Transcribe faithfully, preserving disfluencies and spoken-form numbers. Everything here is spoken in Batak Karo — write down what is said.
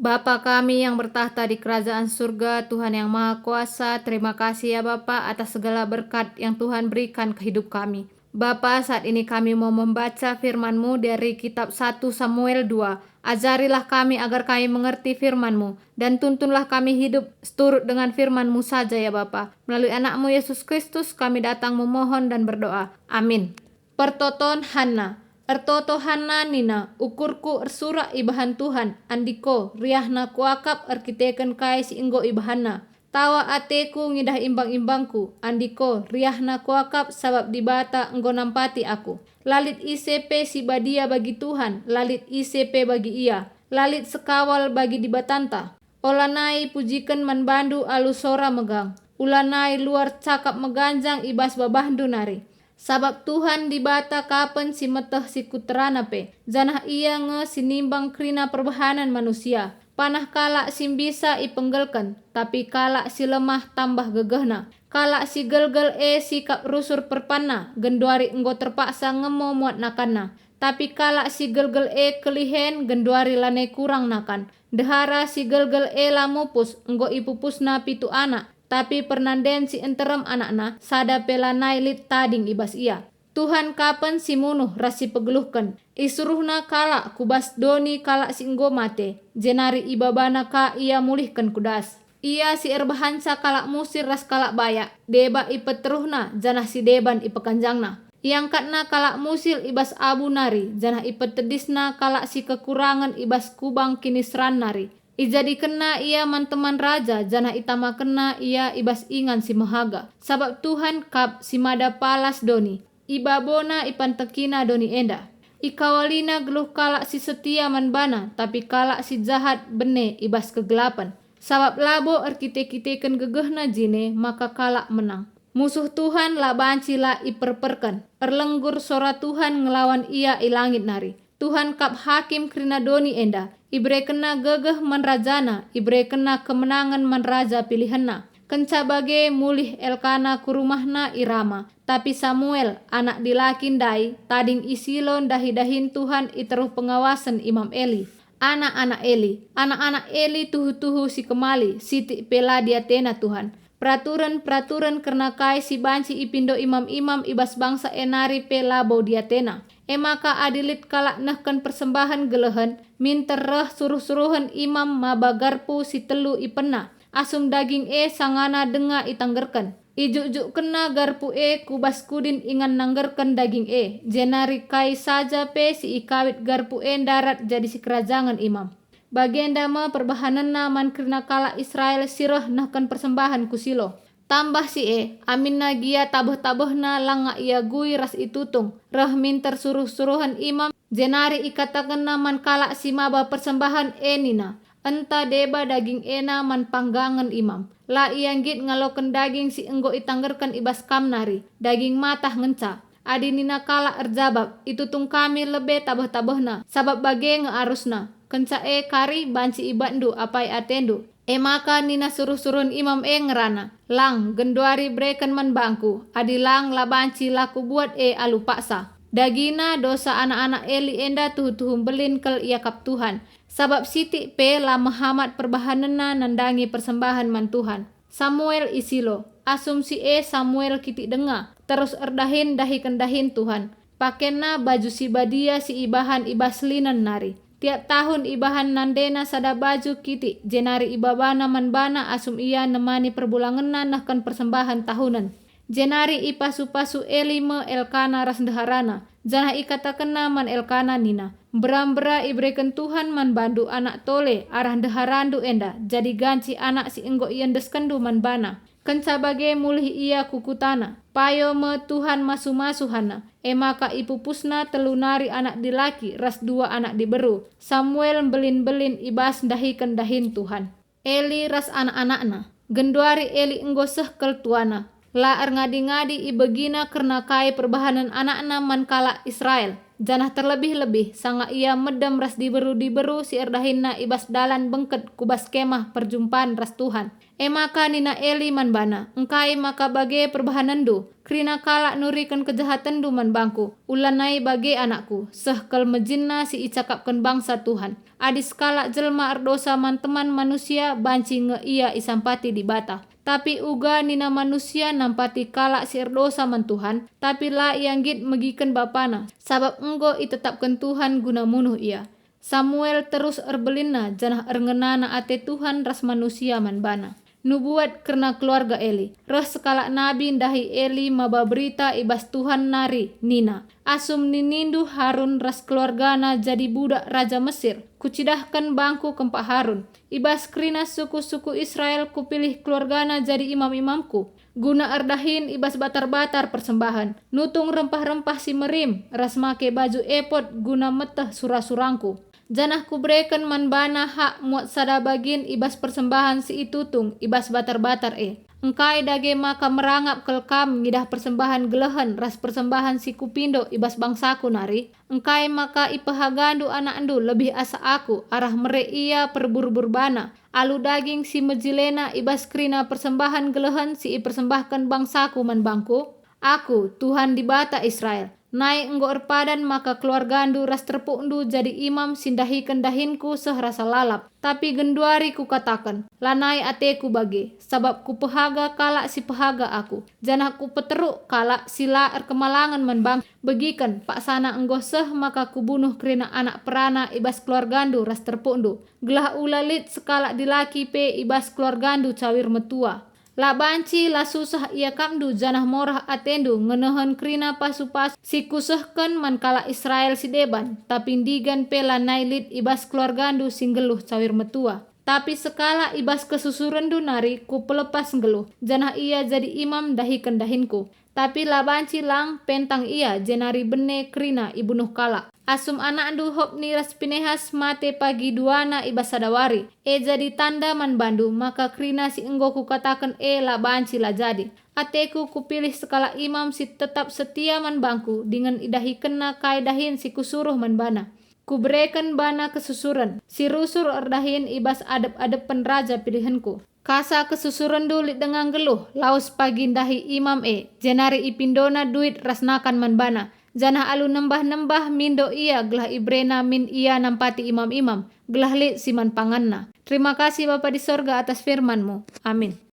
Bapa kami yang bertakhta di kerajaan surga, Tuhan yang Maha Kuasa, terima kasih ya Bapa atas segala berkat yang Tuhan berikan ke hidup kami. Bapa, saat ini kami mau membaca firman-Mu dari kitab satu Samuel dua. Ajarilah kami agar kami mengerti firman-Mu, dan tuntunlah kami hidup seturut dengan firman-Mu saja ya Bapa. Melalui Anak-Mu Yesus Kristus kami datang memohon dan berdoa. Amin. Pertoton Hanna. Ertoto Hanna nina, "Ukurku ersurak ibahan Tuhan, andiko, riahna kuakap erkiteken kai si enggo ibahanna. Tawa ateku ngidah imbang-imbangku, andiko, riahna kuakap sabap Dibata enggo nampati aku. La lit ise pe si badia bagi Tuhan, la lit ise pe bagi Ia, la lit sekawal bagi Dibatanta. Olanai pujiken man bandu alu sora megang, ulanai luar cakap meganjang i bas babahndu nari. Sabap Tuhan Dibata kapen si meteh si kuterana pe, janah Ia nge si nimbang kerina perbahanen manusia. Panah kalak si mbisa ipenggelken, tapi kalak si lemah tambah gegehna. Kalak si gelgel e sikap rusur perpanna, genduari enggo terpaksa ngemo muat nakanna. Tapi kalak si gelgel e kelihen, genduari lanai kurang nakan. Ndehara si gelgel e la mupus, enggo ipupusna pitu anak, tapi pernanden si nterem anakna, sada pe lanai lit tading i bas ia. Tuhan kapen si munuh ras si pegeluhken. IsuruhNa kalak ku bas doni kalak si enggo mate, jenari ibabaNa ka ia mulihken ku das. Ia si erbahanca kalak musil ras kalak bayak, deba ipeteruhNa, janah si deban ipekanjangNa. IangkatNa kalak musil i bas abu nari, janah ipetedisNa kalak si kekurangen i bas kubang kiniseran nari. IjadikenNa ia man teman raja, janah itamakenNa ia i bas ingan si mehaga. Sabap Tuhan kap si mada palas doni, i baboNa ipantekiNa doni enda. IkawaliNa geluh kalak si setia man baNa, tapi kalak si jahat bene i bas kegelapen. Sabap labo erkite-kiteken gegehna jine maka kalak menang. Musuh Tuhan la banci la iperperken. Erlenggur sora Tuhan ngelawan ia i langit nari. Tuhan kap hakim kerina doni enda. IberekenNa gegeh man rajana, iberekenNa kemenangen man raja pilihenNa. Kenca bage mulih Elkana ku rumahna i Rama. Tapi Samuel, anak dilaki ndai, tading i Silo ndahi dahin Tuhan i teruh pengawasen Imam Eli. Anak-anak Eli. Anak-anak Eli tuhu-tuhu si kemali, sitik pe la diatena Tuhan. Peraturen-peraturen kerna kai si banci ipindo imam-imam i bas bangsa e nari pe labo diatena. E maka adi lit kalak nehken persembahen gelehen, minter reh suruh-suruhen imam maba garpu si telu ipenna, asum daging e sangana denga itanggerken. Ijukjukkenna garpu e ku bas kudin ingan nanggerken daging e, jenari kai saja pe si ikawit garpu e ndarat jadi sikerajangen imam. Bagenda me perbahanenna man kerina kalak Israel si reh nehken persembahen ku Silo. Tambah si e, aminna gia tabeh-tabehna langa iagui ras itutung, reh minter suruh-suruhen imam, jenari ikatakenna man kalak si maba persembahen e nina, "Enta deba daging ena man panggangen imam. La ia nggit ngaloken daging si enggo itanggerken i bas kam nari, daging matah ngenca." Adi nina kalak erjabap, "Itutung kami lebe tabeh-tabehna, sabap bage nge arusna." Kenca e kari banci ibatndu apai atendu. E maka nina suruh-suruhen imam e ngerana, "Lang, genduari bereken man bangku, adi lang la banci la kubuat e alu paksa. Dagina dosa anak-anak Eli enda tuhu-tuhu mbelin kal iakap Tuhan, sabap sitik pe la mehamat perbahanenna nandangi persembahen man Tuhan." Samuel i Silo. Asum si e Samuel kitik denga, terus erdahin ndahiken dahin Tuhan. Pakenna baju si badia si ibahan i bas linen nari. Tiap tahun ibahan nandena sada baju kitik, jenari ibabana man bana asum ia nemani perbulangenna nehken persembahen tahunen. Jenari ipasu-pasu Eli me Elkana ras ndeharana, janah ikatakenna man Elkana nina, "Mbera-mbera ibereken Tuhan man bandu anak tole arah ndeharandu enda jadi ganci anak si enggo iendeskenndu man bana." Kenca bage mulih ia ku kutana. Payo me Tuhan masu-masu Hanna. E maka ipupusna telu nari anak dilaki ras dua anak diberu. Samuel mbelin-mbelin i bas ndahiken dahin Tuhan. Eli ras anak-anakna. Genduari Eli enggo seh kal tuana. La erngadi-ngadi ibegina kerna kai perbahanen anakna man kalak Israel. janah terlebih-lebih sanga ia medem ras diberu-diberu si erdahinna i bas dalan bengket ku bas Kemah Perjumpan ras Tuhan. E maka nina Eli man bana, "Engkai maka bage perbahanenndu? Kerina kalak nuriken kejahatenndu man bangku. Ulanai bage, anakku, seh kal mejinna si icakapken bangsa Tuhan. Adi sekalak jelma erdosa man teman manusia, banci nge ia isampati Dibata. Tapi uga nina manusia nampati kalak si erdosa man Tuhan, tapi la ia nggit megiken bapana, sabap enggo itetapken Tuhan guna munuh ia." Samuel terus erbelinna, janah erngenana ate Tuhan ras manusia man bana. Nubuat kerna keluarga Eli. Reh sekalak nabi ndahi Eli maba berita i bas Tuhan nari, nina, "Asum ninindu Harun ras keluargana jadi budak raja Mesir, kucidahken bangku kempak Harun. I bas kerina suku-suku Israel kupilih keluargana jadi imam-imamku, guna erdahin i bas batar-batar persembahen, nutung rempah-rempah si merim, ras make baju epod guna meteh sura-surangku. Janah kubereken man bana hak muat sada bagin i bas persembahen si itutung i bas batar-batar e. Engkai dage maka merangap kal kam ngidah persembahen gelehen ras persembahen si kupindo i bas bangsaku nari? Engkai maka ipehagandu anakndu lebih asa aku, arah mere ia perbur-bur bana, alu daging si mejilena i bas kerina persembahen gelehen si ipersembahken bangsaku man bangku? Aku, Tuhan Dibata Israel, nai enggo erpadan maka keluargandu ras terpukndu jadi imam si ndahiken dahinku seh rasa lalap. Tapi genduari kukataken, lanai ateku bage, sabap kupehaga kalak si pehaga aku, janah kupeteruk kalak si la erkemalangen man bangku. Begiken, paksana enggo seh maka kubunuh kerina anak perana i bas keluargandu ras terpukndu, gelah ula lit sekalak dilaki pe i bas keluargandu cawir metua. La banci la susah iakapndu janah morah atendu ngenehen kerina pasu-pasu si kusehken man kalak Israel si deban, tapi ndigan pe lanai lit i bas keluargandu si nggeluh cawir metua. Tapi sekalak i bas kesusurenndu nari kupelepas nggeluh, janah ia jadi imam ndahiken dahinku. Tapi la banci lang pentang ia, jenari bene kerina ibunuh kalak. Asum anakndu Hopni ras Pinehas mate pagi duana i bas sada wari, e jadi tanda man bandu maka kerina si enggo kukataken e la banci la jadi. Ateku kupilih sekalak imam si tetap setia man bangku dingen idahikenna kai dahin si kusuruh man bana. Kubereken bana kesusuren, si rusur erdahin i bas adep-adepen raja pilihenku. Kasa kesusurenndu lit denga nggeluh, lawes pagi ndahi imam e, jenari ipindona duit ras nakan man bana, janah alu nembah-nembah mindo ia gelah iberena min ia nampati imam-imam, gelah lit si man panganna. Terima kasih Bapa di sorga atas firman-Mu. Amin.